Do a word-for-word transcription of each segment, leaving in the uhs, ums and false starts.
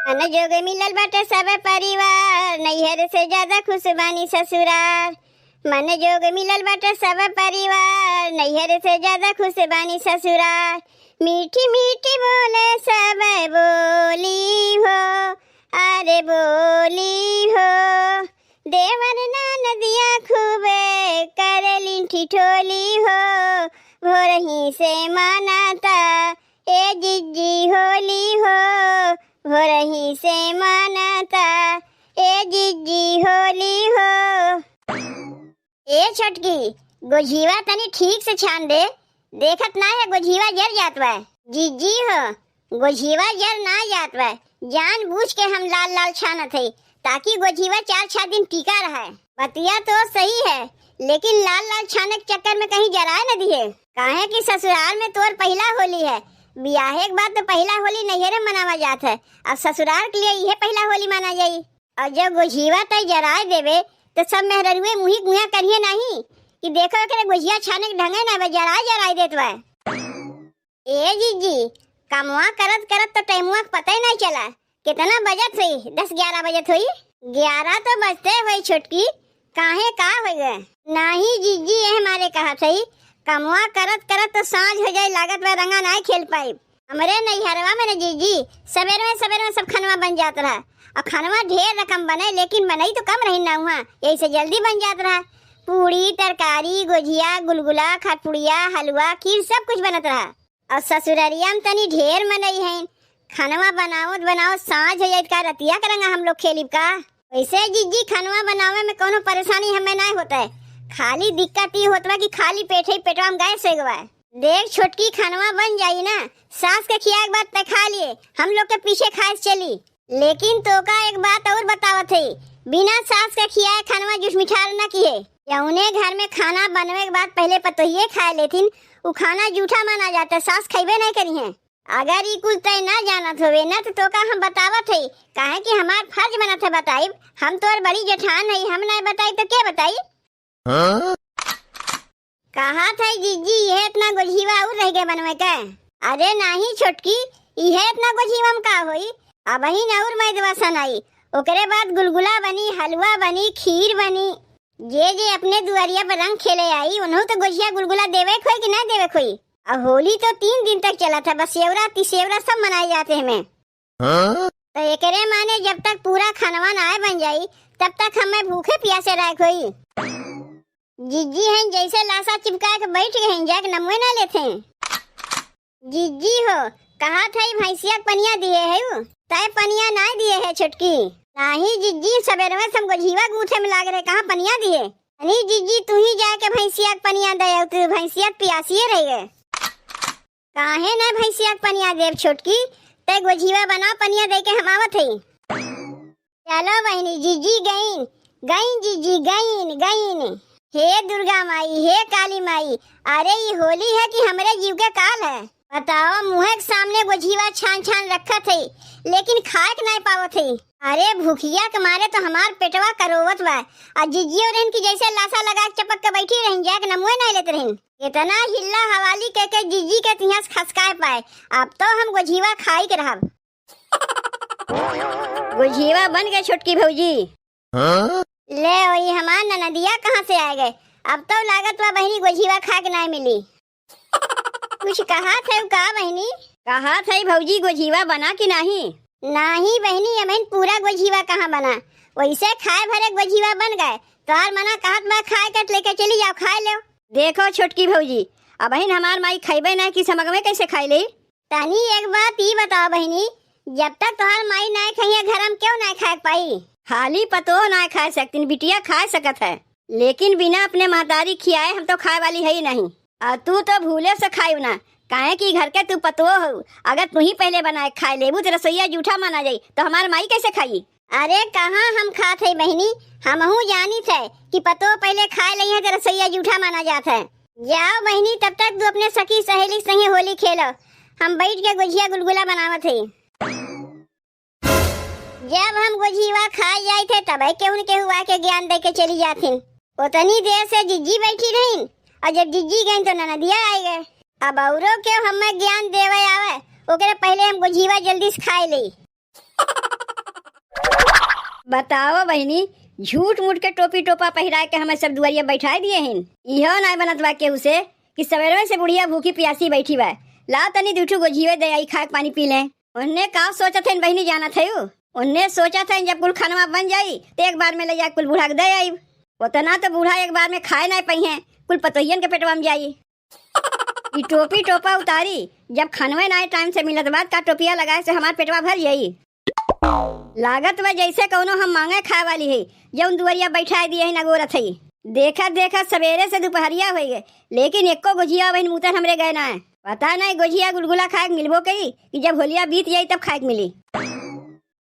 मन जोग मिलल बाटे सब परिवार, नैहर से ज्यादा खुश बानी ससुरार। मन जोग मिलल बाटे सब परिवार, नैहर से ज्यादा खुश बानी ससुरार। मीठी मीठी बोले सब बोली हो, अरे बोली हो। देवर ननदिया खूबे करेलिन ठिठोली हो, भोरही से मनाता ए जिज्जी होली हो, भोरही से मनाता ए जिज्जी होली हो। ए छोटकी, गोझिवा तनी ठीक से छान दे, देखत ना है गोझिवा जर जात बा। जिज्जी हो, गोझिवा जर ना जात बा, जानबूझ के हम लाल लाल छानत हई, ताकि गोझिवा चार छह दिन टिका रहे। बतिया तो सही है, लेकिन लाल लाल छाने के चक्कर में कहीं जराए न दिहे, काहे कि ससुराल में तोर पहिला होली है। बियाहे के बाद तो पहिला होली नैहरे मनावा जात है, अब ससुराल के लिए इहे पहिला होली माना जाई। और जब गोझिवा तय जराए देबे, तो सब मेहररुए मुही गुहा करिए नहीं कि देखो एकरे गोझिया छाने के ढंगे ना बा, जराए जराए देत बा। ए जिज्जी, कमवा करत करत तो टाइमुआ के पता ही नहीं चला। कितना बजत होई? दस ग्यारह बजत होई। ग्यारह तो बजते होई छोटकी, काहे, का हो गए? नाही जिज्जी, एह मारे कहत हई, कमवा करत करत तो सांझ हो जाए, लागत बा रंगा नाय खेल पाइब। हमरे नैहरवा में न जिज्जी, सबेरवे सबेरवे सब खनवा बन जात रहा। और खनवा ढेर रकम बने, लेकिन बनई तो कम रही ना हुआ, यही से जल्दी बन जात रहा। पूड़ी, तरकारी, गोझिया, गुलगुला, खरपुड़िया, हलवा, खीर सब कुछ बनत रहा। और ससुररिया में तनी ढेर मनई हैं, खनवा बनावत बनावत सांझ हो जाइत का, रतिया के रंगा हम लोग खेलिब का? वैसे जिज्जी, खनवा बनावे में कोनो परेशानी हमें नाय होता है, खाली दिक्कत ई होत बा कि खाली पेट ही पेटवा में गैस हो गवा। देख छोटकी, खनवा बन जाई ना, सास के खियाए के बाद तय खा लिए, हम लोग के पीछे खाए से चली। लेकिन तोका एक बात और बतावत है, बिना सास के खियाए खनवा जुठमिठार न किहे। जौने घर में खाना बनवे के बाद पहले पतोहिए खाए लेथिन, उ खाना जूठा माना जाता, सास खइबे नहीं करी हैं। अगर ई कुल तय ना जानत होवे ना, तो तोका हम बतावत है, काहे कि हमार फर्ज बनत है बताइब। हम तोर बड़ी जेठान है, हम नहीं बताई तो के बताई? हाँ? कहा था जिज्जी, यह इतना गोझिवा और रह गए बनवे के? अरे नाही छोटकी, यह इतना गोझिवा में का होई? अबहिन और मैदवा सनाई, ओकरे बाद गुलगुला बनी, हलवा बनी, खीर बनी। जे जे अपने दुआरिया पर रंग खेले आई, उन्हों तो गोझिया गुलगुला देवे खोई कि ना देवे खोई? अब होली तो तीन दिन तक चला था, बसेवरा, तिसेवरा सब मनाए जाते हैं में। हाँ? तो एकरे माने जब तक पूरा खनवा ना बन जाई, तब तक हमें भूखे प्यासे रह खोई। जिज्जी हैं जैसे लाशा चिपका के बैठ गए हैं, जाके नमवे ना लेते हैं। जिज्जी हो, कहा था ई भैंसिया के पनिया दिए है उ? तय पनिया ना दिए है छोटकी। नाही जिज्जी, सबेरवे से हम गोझिवा गूंथे में लाग रहे, कहाँ पनिया दिए? अनी जिज्जी, तू ही जाके भैंसिया के पनिया दे, तू भैंसिया के प्यासिए रह गए। काहे ना भैंसिया के पनिया देब छोटकी, तय गोझिवा बना, पनिया दे के हम आवत हई। चलो बहिनी, जिज्जी गईन, गईन जिज्जी, गईन, गईन। हे दुर्गा माई, हे काली माई, अरे ई होली है कि हमरे जीव के काल है? बताओ, मुँहे के सामने गोझिवा छान छान रखत है, लेकिन खाए के नहीं पावत है। अरे भूखिया के मारे तो हमार पेटवा करोवत बा। आ जिज्जी और इनकी जैसे लाशा लगा के चपक के बैठी रहिन, जाके नमुए नहीं लेत रहिन। इतना हिल्ला हवाली कह के जिज्जी के तिहास खसकाए पाए। अब तो हम गोझिवा खाई के रहब। गोझिवा बन गए छोटकी भौजी। हाँ? ले ओई हमार ननदिया कहाँ से आ गए? अब तो लागत बा बहिनी गोझिवा खा के नाय मिली। कुछ कहा थे का बहिनी? कहा थे भौजी गोझिवा बना कि नाही? नाही बहिनी, अबहिन पूरा गोझिवा कहाँ बना, वैसे खाए भरे गोझिवा बन गए। तोहार मना कहत बा खाए के लेके चली जाओ, खाए लो। देखो छोटकी भौजी, अबहिन हमार माई खइबे ना की समगमे कैसे खाई ले? तनी एक बात ई बताओ बहिनी, जब तक तोहार माई नाय खइहे घर हम क्यों नाय खाए पाई? खाली पतोह नाय खाए सकतिन, बिटिया खाए सकत है, लेकिन बिना अपने महतारी खियाए हम तो खाए वाली है ही नहीं। और तू तो भूले से खायू ना, काहे कि घर के तू पतोह हो। अगर तू ही पहले बनाए खाए लेबू तो रसोईया जूठा माना जाई, तो हमार माई कैसे खाई? अरे कहाँ हम खात है बहिनी, हमहू जानित है कि पतोह पहले खाए लइहे तो रसोईया जूठा माना जात है। जाओ बहिनी, तब तक तू अपने सखी सहेली संगे होली खेलो, हम बैठ के गोझिया गुलगुला बनावत है। जब हम गोझिवा खाए जाइत है तबे केहू न केहू आके ज्ञान दे के चली जाथिन। उतनी देर से जिज्जी बैठी रहिन और जब जिज्जी गईन तो ननदिया आए गए। अब औरो केहू हमें ज्ञान देवे आवे, ओकरे पहले हम गोझिवा जल्दी से खाए लेई। बताओ बहिनी, झूठ मूठ के टोपी टोपा पहिराए के हमें सब दुआरिया बैठाए दिए हिन। इहो नाय बनत बा केहू से कि सवेरे से बुढ़िया भूखी पियासी बैठी बा, लाओ तनी दुइ ठो गोझिया दे आई, खाए के पानी पी लें। उन्हें का सोचत हन बहिनी, जानत है उ? उन्हें सोचत हन जब कुल खानवा बन जाई तो एक बार में ले जाके कुल बूढ़ा के दे आई। उतना तो बूढ़ा एक बार में खाए नाय पइहें, कुल पतोहियन के पेटवा में जाई। ई टोपी टोपा उतारी, जब खानवे नाय टाइम से मिलत बा, का टोपिया लगाए से हमार पेटवा भर जाई? लागत बा जैसे कौनो हम मांगे खाए वाली है, जौन दुआरिया बैठाए दिए है, नगोरत है। देखत देखत सवेरे से दुपहरिया होइ गए, लेकिन एको गोझिया बहिन मुतन हमरे गए ना है। पता नहीं गोझिया गुलगुला खाए के मिलबो करी कि जब होलिया बीत जाई तब खाए के मिली।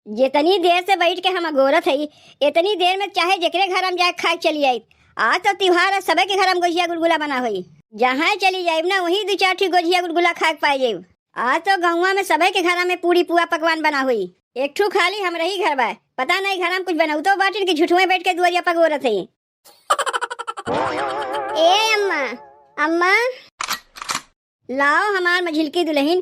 जितनी देर से बैठ के हम अगोरत हई, इतनी देर में चाहे जेकरे घर हम जाए खाए चली आई। आज तो त्योहार है, सबे के घर में गोझिया गुलगुला बना होई। जहाँ चली जाइब ना, वहीं दो चार ठी गोझिया गुलगुला खाए के पाए जाइब। आज तो गौवा में सबे के घर में पूड़ी पुआ पकवान बना होई। एक ठू खाली हमरे ही घर बा, पता नहीं घर में कुछ बनौतो बाटिन कि झूठुए बैठ के दुआरिया पगोरत है। ए अम्मा, अम्मा। लाओ हमार मझिलकी दुलहिन,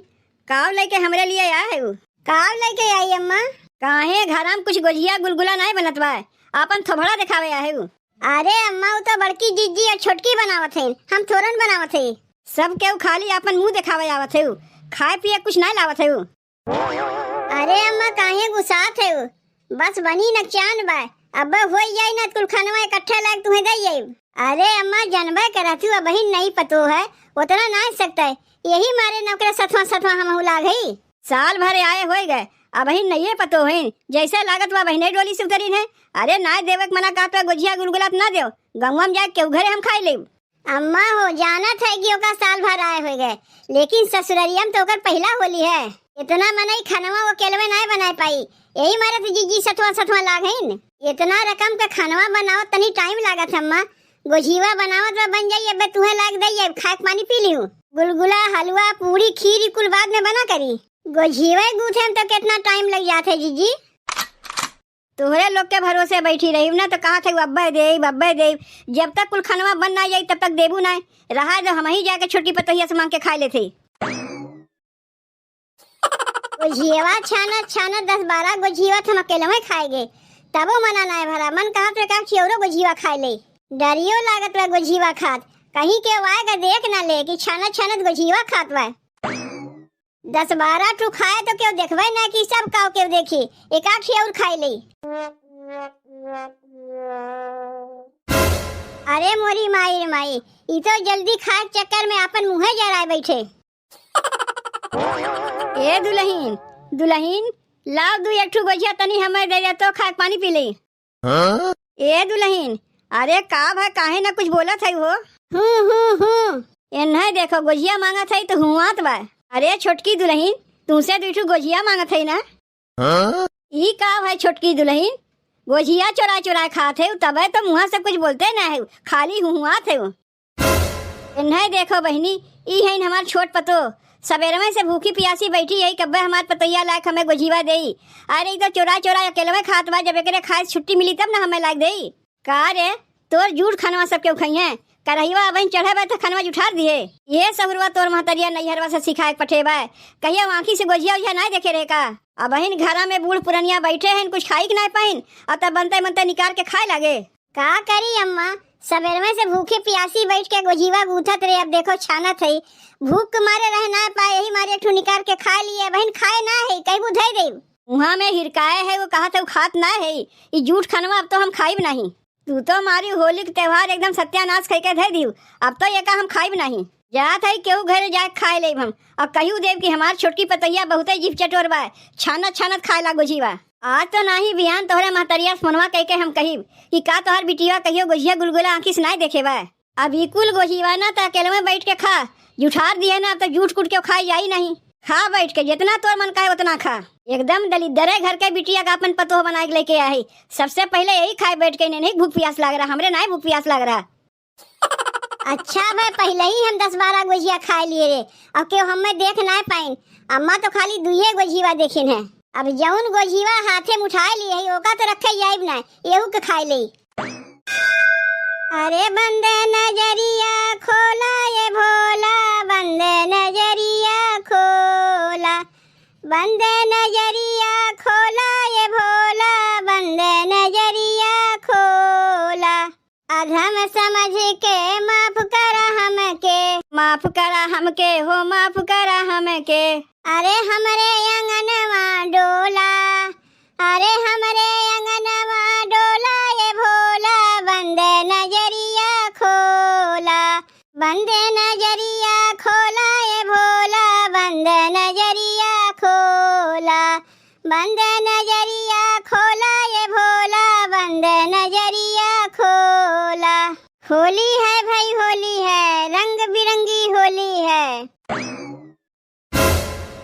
काव लइके हमरे लिए आए है उ? काव लइके आई अम्मा? काहे घर में कुछ गोझिया गुलगुला नाय बनत बा, आपन थोबड़ा देखावे आए है उ? अरे अम्मा, उ तो बड़की जिज्जी और छोटकी बनावत है, हम थोरन बनावत है। सब केहू खाली आपन मुंह देखावे आवत है उ, खाए पिए कुछ नाय लावत है उ। अरे अम्मा, काहे गुस्सात है उ? बस बनी न चान बा, अब होई जाई ना, कुल खानवा इकट्ठे लाग तुहे दे जाई। अरे अम्मा, जनबे करत हूँ, अबहिन नई पतो है, उतना ना सकता है, यही मारे नौकरे सथवा सथवा हम लाग हई। साल भर आए होए गए, अबहिन नइये पतो है, जैसे लागत बा बहिने डोली से उतरी है। अरे ना देवे के मना कहत बा, गोझिया गुलगुला त ना देव, गौवा में जाए केहू घरे हम खाई लेब। अम्मा हो, जानत है कि ओका साल भर आए होए गए, लेकिन ससुररिया में तो ओकर पहिला होली है। इतना मनई खनवा वो अकेलवे नाय बनाए पाई, यही मारे तो जिज्जी सथवा सथवा लाग हईन। इतना रकम के खनवा बनावत तनी टाइम लागत है अम्मा, गोझिवा बनावत बा बन जाई, अबे तुहे लाग दई, अब खाए के पानी पी लिहू। गुलगुला, हलवा, पूरी, खीर ई कुल बाद में बना करी, गोझिवा गूथे में तो कितना टाइम लग जात है जिज्जी। तोहरे लोग के भरोसे बैठी रही ना, तो कहत है अब्बे देब, अब्बे देब। जब तक कुल खनवा बन ना जाई, तब तक देबू ना। रहा जो हम ही जाके छोटी पतोहिया से मांग के खाए लेते। गोझियवा छानत छानत दस बारह गोझियवा तो हम अकेलवे खाए गए, तबो मना ना भरा। मन कहत रहे कि एक ठो औरो गोझियवा खाए ले। डरियो लागत रहे गोझियवा खात, कहीं केहू आए के देख ना ले कि छानत छानत गोझियवा खात बा। दस बारह ठू खाए तो केहू देखबे ना कि सब काव केहू देखी, एक आध ठे और खाए ले। अरे मोरी माई रे माई, ई तो जल्दी खाए के चक्कर में आपन मुँहे जराए बैठे। ए दुलहिन, दुलहिन, लाव दू एक ठू गोझिया तनी हमें दे दे तो खाए के पानी पी ले। हाँ? ए दुलहिन, अरे का भा, काहे ना कुछ बोलत है हो? हूँ, हूँ, हूँ। एन्हे देखो, गोझिया मांगत है तो हुआत बा। अरे छोटकी दुलहिन, तुमसे दुई ठू गोझिया मांगत है ना? हाँ? ई का भाई छोटकी दुलहिन, गोझिया चोरा चोरा खात है, तबे तो मुँहा से कुछ बोलते ना है, खाली हुआत है। एन्हे देखो बहिनी, ई हईन हमार छोट पतो। सबेरवे से भूखी पियासी बैठी है, कब्बे हमार पतोहिया लायक हमें गोझिवा देई। अरे, ई तो चोरा चोरा अकेलवे खात बा, जब एकरे खाए से छुट्टी मिली तब ना हमें लायक देई। का रे, तोर जूठ खनवा सब केहू खइहें? करहिवा अबहिन चढ़े बा त खनवा जुठार दिहे। ये सहुरवा तोर महतरिया नैहरवा से सिखाए के पठे बा। कहिया आँखी से गोझिया ओझिया नाय देखे रहे का? अबहिन घरा में बूढ़ पुरनिया बैठे हैं, कुछ खाई के नाय पाइन, और तब बनते बनते निकार के खाए लागे। का करी अम्मा, सबेरवे से भूखे पियासी बैठ के गोझिवा गूथत रहे, अब देखो छानत है। भूख के मारे रह ना पाए, यही मारे एक ठो निकार के खा लिए, बहिन खाए ना है, कहबू धई देब। मुँहा में हिरकाए है, वो कहत है, वो खात ना है, ई जूठ खनवा अब तो हम खाइब नहीं। तू तो मारी होली के त्योहार एकदम सत्यानाश कइके धई दिहू, अब तो ये का हम खाइब नहीं। जात है केहू घरे जाके खाए लेब हम, और कहियो देब कि हमार छोटकी पतोहिया बहुते जीभ चटोर बा, छानत छानत खाए ला गोझिवा। आज तो नाही बिहान तोहरे महतरिया से फोनवा कइके हम कहिब कि का तोहर बिटिया कहियो गोझिया गुलगुला आँखी से नाय देखे बा। अब ई कुल गोझिवा ना त अकेलवे बैठ के खा, जुठार दिहे ना, अब तो जूठ कूट के खाई जाई नहीं। खा बैठ के, जितना तोर मन कहे उतना खा। एकदम दलिद्दरे घर के बिटिया का अपन पतोह बनाए के लेके आई। सबसे पहले यही खाए बैठ के, इन्हें नहीं भूख प्यास लाग रहा, हमरे नाय भूख प्यास लाग रहा। अच्छा भाई, पहले ही हम दस बारह गोझिया खाए लिए रे, अब केहू हमें देख नाय पाइन। अम्मा तो खाली दुइये गोझिवा देखिन है। अब जौन गोझिवा हाथे में उठाए लिए है, ओका तो रखे जाइब ना, एहू के खाए ले। अरे बंद नजरिया खोला ये भोला, बंद नजरिया खोला, बंद नजरिया खोला ये भोला, बंद समझ के माफ करा हमके, माफ करा हमके हो, माफ करा हमके। अरे हमरे अंगनवा डोला, अरे हमरे अंगनवा डोला, ए भोला बंद नजरिया खोला, बंद नजरिया खोला, ए भोला बंद नजरिया खोला, बंद नजरिया खोला, ए भोला बंद नजरिया खोला। होली है भाई, होली है, रंग बिरंगी होली है।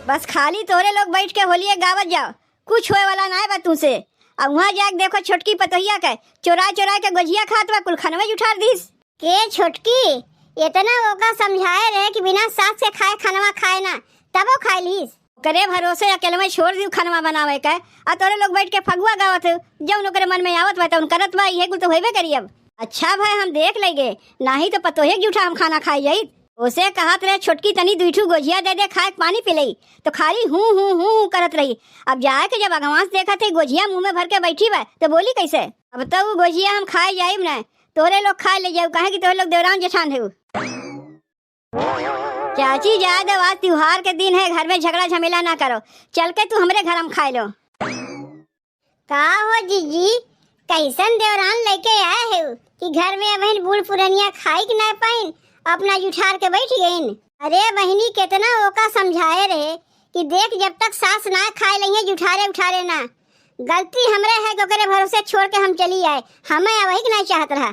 बस खाली तोहरे लोग बैठ के होलिये गावत जाओ, कुछ होए वाला नाय बा तुमसे। अब वहाँ जाके देखो छोटकी पतोहिया के, चोराए चोराए के गोझिया खात बा, कुल खनवे जुठार दीस। के छोटकी, इतना ओका समझाए रहे कि बिना सास के खाए खनवा खाए ना, तबो खाए लीस। ओकरे भरोसे अकेलवे छोड़ दी खनवा बनावे के, आ तोरे लोग बैठ के फगुआ गावत हो, जौन ओकरे मन में आवत बा तौन करत बा, इहे कुल तो होइबे करी। अब अच्छा भाई हम देख लेंगे, नाही तो पतोहे के जूठा हम खाना खाई जाइत। ओसे कहत रहे छोटकी तनी दुई ठू गोझिया दे दे खाए के पानी पी लई, तो खाली हूँ हूँ हूँ हूँ करत रही। अब जाए के जब अगवास देखत है गोझिया मुँह में भर के बैठी बा तो बोली कैसे? अब तो उ गोझिया हम खाए जाइब ना, तोरे लोग खाए ले जाऊ, काहे कि तोरे लोग देवरान जेठान है। चाची जाए दो, आज त्योहार के दिन है, घर में झगड़ा झमेला ना करो, चल के तू हमरे घर में खाए लो। का हो जीजी, कैसन देवरान लेके आए हो कि घर में अबहिन बूढ़ पुरनिया खाई के ना पाइन, अपना जुठार के बैठ गइन। अरे बहिनी, कितना ओका समझाए रहे कि देख जब तक सास ना खाए लइहे जुठारे उठारे ना, गलती हमरे है कि ओकरे भरोसे छोड़ के हम चली आए, हमें अबही के ना चाहत रहा।